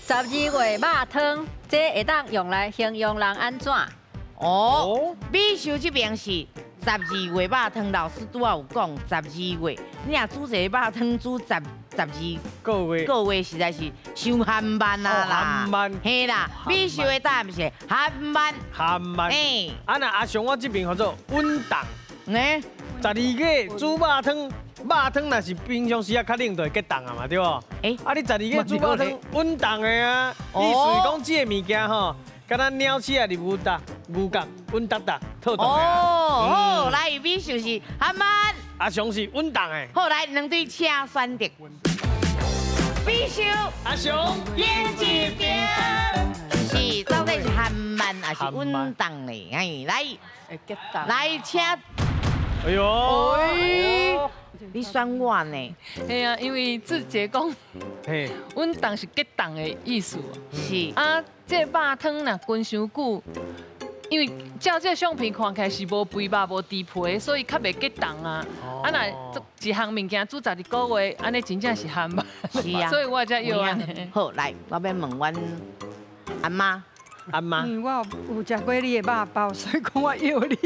12月肉湯，這會當用來形容人按怎？哦，美秀這邊是十二月肉湯，老師拄仔有講十二月，你若煮一個肉湯煮十二個月，個月，實在是傷緩慢啊啦。緩慢。嘿啦，美秀的答案是緩慢。緩慢。嘿。啊那阿雄我這邊叫做穩當。欸？12月煮肉湯，肉湯若是平常時啊較冷就會結凍啊嘛，對無？欸，啊你十二月煮肉湯穩當的啊，意思是講這个物件吼，敢若鳥鼠啊入牛角，牛角穩當當，透凍的啊。哦，好，來，美秀是緩慢，阿雄是穩當的。好，來，兩隊請選擇。美秀，阿雄，演一邊，是到底是緩慢還是穩當呢？哎，來，來請。哎呦，你選我呢？嘿啊，因為志傑講，穩當是結凍的意思。是啊，這個肉湯若乾傷久，因為照這個相片看起來是無肥肉、無豬皮，所以較袂結凍啊。啊，若一項物件煮12個月，按呢真正是緩慢。是啊，所以我才要按呢。好，來，我欲問阮阿媽。阿媽，因為我有食過你的肉包，所以講我要你。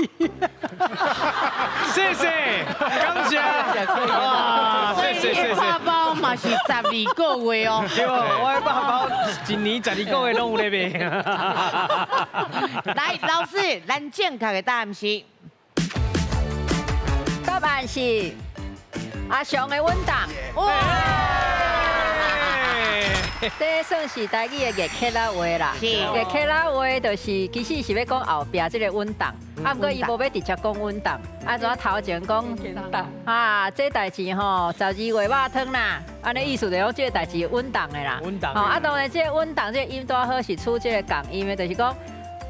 謝謝，感謝。哇，謝謝謝謝。肉包嘛是12個月哦。對，我的肉包一年12個月攏有咧賣。來，老師，咱正確的答案是？答案是阿雄的穩當。哇！這算是台語的月客仔話啦。月客仔話就是其實是欲講後壁這個穩當，啊，毋過伊無欲直接講穩當，啊，怎頭前講啊，這代誌吼，12月肉湯啦，按呢意思就講這個代誌穩當的啦。穩當。吼，啊，當然這個穩當這個音拄好是處這個仝音的，就是講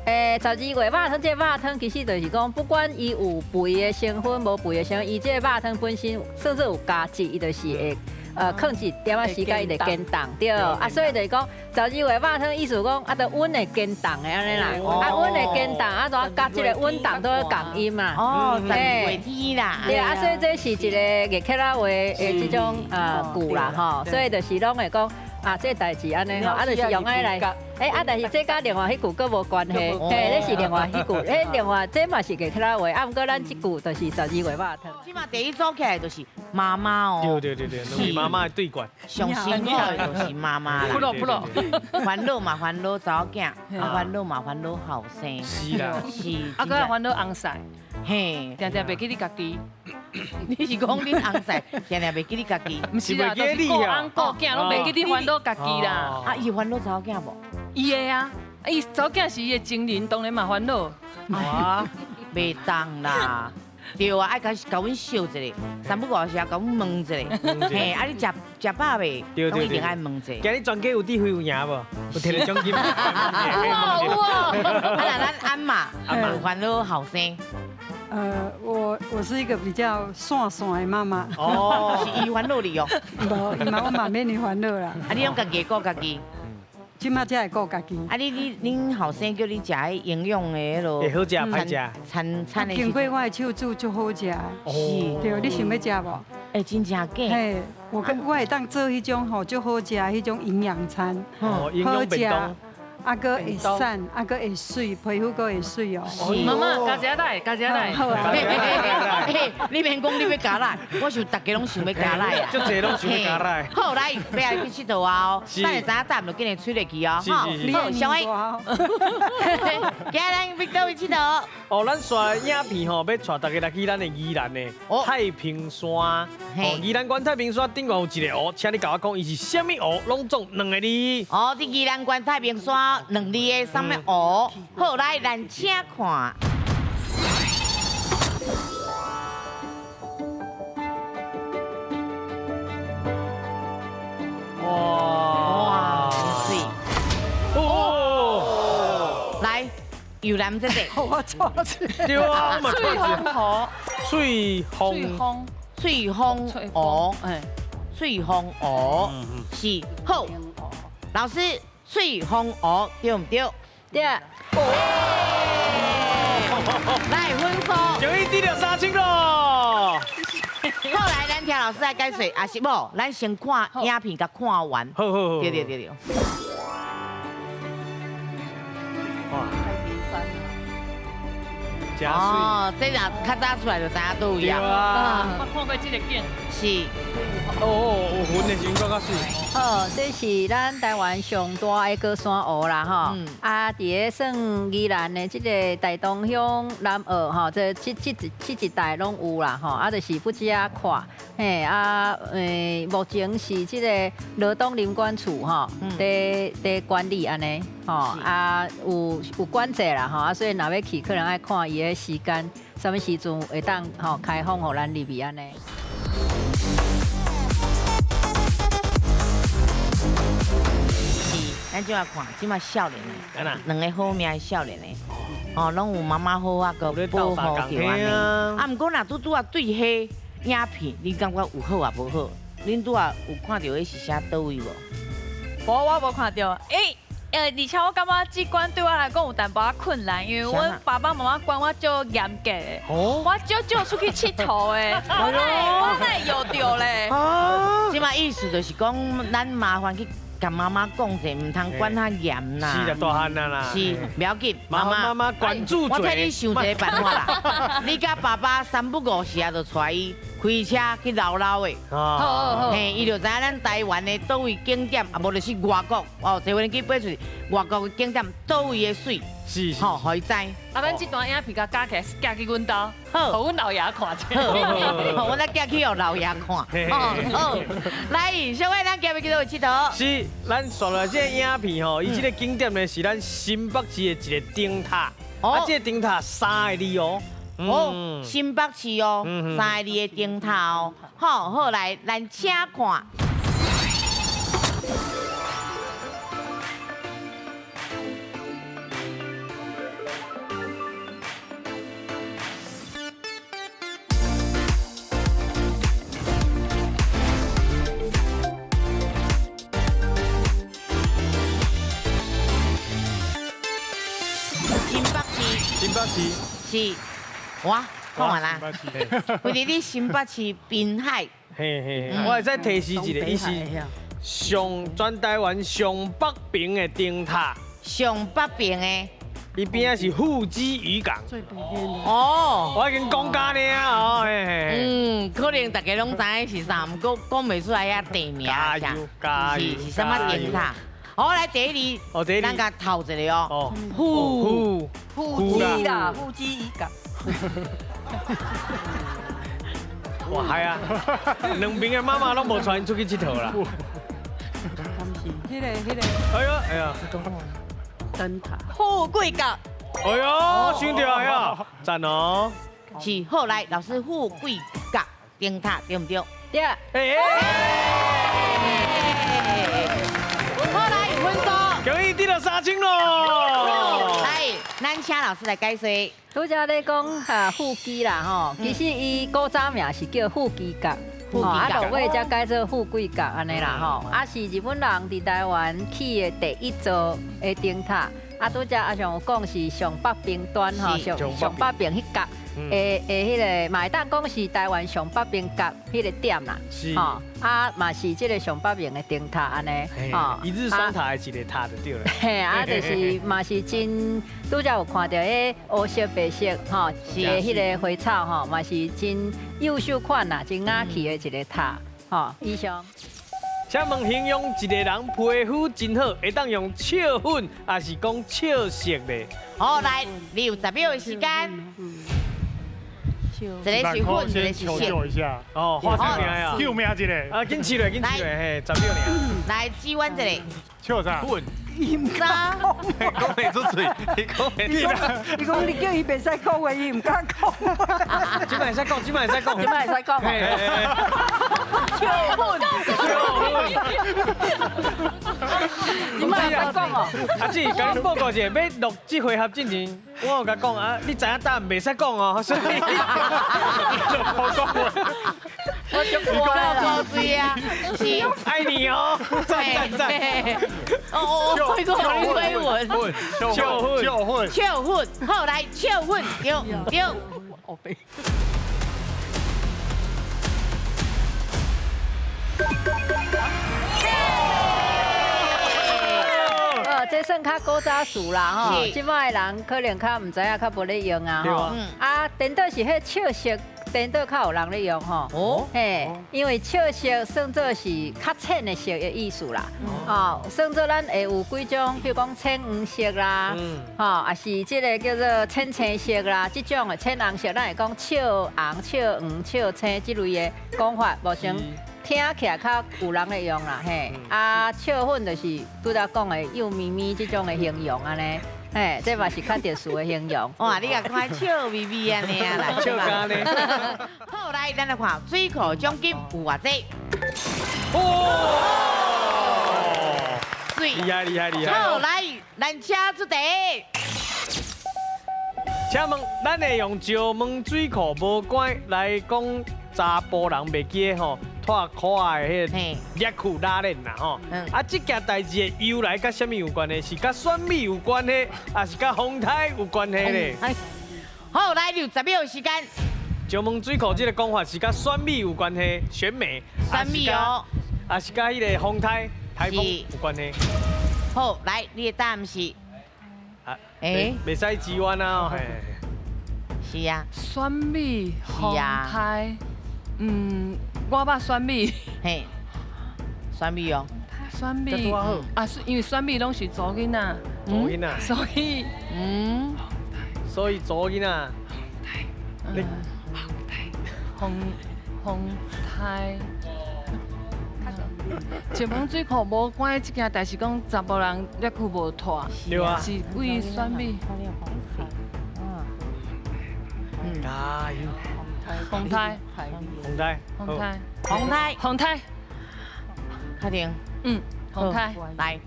，12月肉湯這個肉湯其實就是講，不管伊有肥的成分，無肥的成分，伊這個肉湯本身算做有加質，伊就是會。囥一點仔時間，伊就堅凍，對，啊，所以就是講，12月肉湯意思講，啊，就穩會堅凍的按呢啦，啊，穩會堅凍，啊，怎佮這個穩當都仝音嘛，哦，12月天啦，對啊，所以這是一個月客仔話的這種句啦，吼，所以就是攏會講，啊，這代誌按呢吼，啊，就是用愛來，欸，啊，但是這佮另外彼句閣無關係，嘿，這是另外彼句，欸，另外這嘛是月客仔話，啊，毋過咱這句就是12月肉湯。這馬第一組起來就是媽媽哦，對對對對，兩位媽媽的對決，上辛苦的就是媽媽啦。噗囉噗囉，煩惱嘛煩惱查某囝，啊煩惱嘛煩惱後生。是啦，是。啊，閣愛煩惱翁婿，嘿，定定袂記你家己。你是講恁翁婿定定袂記你家己？毋是啦，就是顧翁顧囝攏袂記你煩惱家己啦。啊，伊煩惱查某囝無？伊會啊，伊查某囝是伊的情人，當然嘛煩惱。啊，袂當啦。對啊，愛共共阮笑一下，三不五時啊，共阮問一下，嘿，啊你食食飽未？攏一定愛問一下。今日全家有智慧有贏無？有摕著獎金？有哦有哦。啊，那咱阿嬤，阿嬤有煩惱後生。我是一個比較散散的媽媽。哦，是伊煩惱你哦？無，伊嘛我嘛免伊煩惱啦。啊，你攏家己顧家己？這馬才會顧家己。啊，你恁後生叫你食彼營養的彼落？會好食歹食？餐餐的。經過我的手煮足好食的。是。對，你想欲食無？欸，真正假？嘿，我會當做彼種吼足好食的彼種營養餐。哦，營養便當。啊，閣會瘦，啊，閣會媠，皮膚閣會媠哦。媽媽，加一來，加一來。好啊。你免講你欲加來，我想大家攏想欲加來啊。足濟攏想欲加來。好，來，欲來去𨑨迌啊哦。等下知影答案就緊來吹落去哦。好，小偉。今日咱欲佗位𨑨迌？哦，咱煞影片吼，欲帶大家來去咱的宜蘭的太平山。哦，宜蘭縣太平山頂懸有一個湖，請你共我講，伊是啥物湖？攏總兩個字。哦，佇宜蘭縣太平山兩字的啥物湖？好，來，咱請看。哇，水！哦，來，有人這個，我錯字。對啊，我嘛翠峰湖，翠峰，翠峰湖，哎，翠峰湖是好，老師。翠峰湖對毋對？對。來分數。終於得著3000咯。好，來，咱聽老師來解說，啊是無？咱先看影片，共看完。好好好。對對對對。哇，真媠。哦，這若較早出來就知影佗位對啊。啊。我看過這個景。是。哦哦，有雲的時陣閣較媠。好，這是咱台灣上大的高山湖啦，吼。啊，佇咧算宜蘭的這个大東鄉南澳吼，這一帶攏有啦，吼。啊，就是不止啊看，嘿啊，目前是這个羅東林管處吼，佇管理按呢，吼啊有管制啦，吼啊，所以若欲去，可能愛看伊的時間，啥物時陣會當吼開放予咱入去按呢。咱這馬看，這馬少年的，兩个好命的少年的，哦，攏有媽媽好啊，閣保護著按呢。啊，毋過若拄拄仔對彼影片，你感覺有好抑無好？恁拄仔有看著彼是啥佗位無？無，我無看著。而且我感覺這關對我來講有淡薄仔困難，因為阮爸爸媽媽管我足嚴格的，我少少出去𨑨迌的，我哪會搖著咧？這馬意思就是講，咱麻煩去共媽媽講者，毋通管較嚴啦。是啦，大漢啦啦。是，不要緊，媽媽管住嘴。我替你想一个辦法啦，你佮爸爸三不五時啊，就帶伊開車去繞繞的。哦。嘿，伊就知影咱台灣的佗位景點，啊，無就是外國哦，坐飛機飛出去，外國的景點佗位的媠。是是。吼，予伊知。啊，咱這段影片共加起來，寄去阮兜，好，予阮老爺看者。好，我再寄去予老爺看。好，來，小偉，咱今日去佗位𨑨迌？是，咱紲落來這个影片吼，伊這个景點呢是咱新北市的一个燈塔。啊，這个燈塔三个字哦。哦，新北市哦，三个字的燈塔哦。好，好來，咱請看。新北市是，哇，講完啦。位佇咧新北市濱海。嘿嘿，我會使提示一下，伊是上全台灣上北邊的燈塔。上北邊的。伊邊仔是富基漁港。最北邊的。哦。我已經講假爾哦，嘿嘿。嗯，可能大家攏知影是啥，毋過講袂出來遐地名。加油加油！是啥物燈塔？好，來第一字，咱共頭一个哦。富富基啦，富基漁港。哇，係啊，兩邊的媽媽攏無帶𪜶出去𨑨迌啦。彼个。哎呀哎呀。燈塔。富貴角。哎呦，想著哎呀，讚哦。是，好來，老師，富貴角燈塔對毋對？對。哎。好來，分數。恭喜得到3000咯！來，咱請老師來解說。拄才咧講哈富基啦吼，其實伊古早名是叫富基角，啊落尾才改做富貴角按呢啦吼。啊是日本人佇台灣起的第一座的燈塔。啊拄才阿尚有講是上北邊端吼，上北邊彼角的彼个，嘛會當講是台灣上北邊角彼个點啦，吼啊嘛是這个上北邊的燈塔按呢，吼一日雙塔的一个塔就對了。嘿，啊就是嘛是真，拄才有看著彼烏色白色吼的彼个花草吼，嘛是真優秀款啦，真雅氣的一个塔，吼以上。請問形容一个人皮膚真好，會當用笑粉，還是講笑色咧？好，來，你有10秒的時間。一个是粉，一个是色。求救一下。哦，畫啥名啊？救命一个。啊，緊試落，緊試落，嘿，10秒爾。來，志遠一个。笑啥？粉。伊毋敢講。講袂出嘴，伊講袂出。伊講你叫伊袂使講話，伊毋敢講。這擺會使講，這擺會使講。這擺會使講。笑粉。這擺會使講哦。阿姊，共你報告一下，欲錄這回合進前，我有共講啊，你知影答案袂使講哦，所以。好講話。我就够水啊！是愛你哦，讚讚讚！哦哦，開個你飛吻，笑粉，笑粉，笑粉，好來笑粉，對對。這算較古早詞啦吼，這擺的人可能較毋知影，較無咧用啊吼。啊，顛倒是彼笑色，顛倒較有人咧用吼。哦。嘿，因為笑色算做是較淺的色的意思啦。哦，算做咱會有幾種，比如講淺黃色啦，吼，抑是這个叫做淺青色啦，這種的淺紅色，咱會講笑紅、笑黃、笑青這類的講法，無像。聽起來較有人咧用啦，嘿，啊，笑粉就是拄才講的幼咪咪這種的形容按呢，嘿，這嘛是較特殊的形容。哇，你共看笑眯眯按呢啦，笑干呢。好，來，咱來看水庫獎金有偌濟？哦，媠，厲害厲害厲害。好，來，咱請出題。請問，咱會用石門水庫無關來講查埔人袂記得吼？脫褲仔的彼个腋褲拉鏈啦吼，啊，這件代誌的由來佮啥物有關係？是佮選美有關係，抑是佮風颱有關係咧？好，來，你有10秒時間。石門水庫這個講法是佮選美有關係，選美，選美哦，抑是佮彼個風颱颱風有關係？好，來，你的答案是？啊，欸，袂使支援啊，嘿。是啊。選美風颱，嗯。我捌選美，嘿，選美哦，選美啊，因為選美攏是查某囡仔，查某囡仔，所以，所以查某囡仔，你，風風颱，石門水庫無關這件代誌，講查埔人腋褲無脫，對啊，是為選美，加油！風颱，風颱，風颱，風颱，風颱，確定？嗯，風颱，來，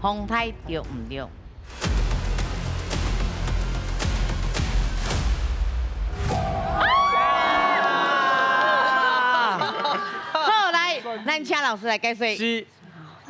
風颱對毋對？好，來，咱請老師來解說。是。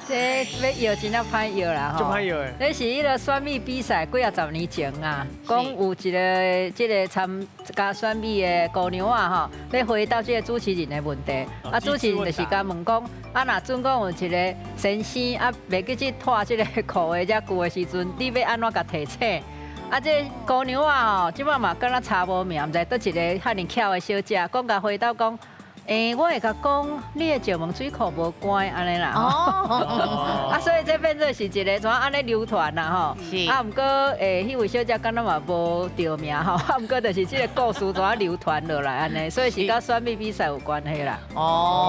這欲搖真正歹搖啦吼！足歹搖的。這是彼个選美比賽幾仔十年前啊，講有一个這个參加選美的姑娘仔吼，咧回答這个主持人的問題。啊，主持人就是共問講，啊，若準講有一个先生啊，袂記得脫這个褲的遮久的時陣，你欲按怎共提醒？啊，這姑娘仔吼，這擺嘛敢若查無名，毋知佗一个遐爾巧的小姐，講共回答講。欸，我會共講，你的石門水庫無關按呢啦，啊，所以這變做是一个怎按呢流傳啦吼。是。啊，毋過欸，彼位小姐敢若嘛無著名吼，啊，毋過就是這个故事怎流傳落來按呢，所以是佮選美比賽有關係啦。哦。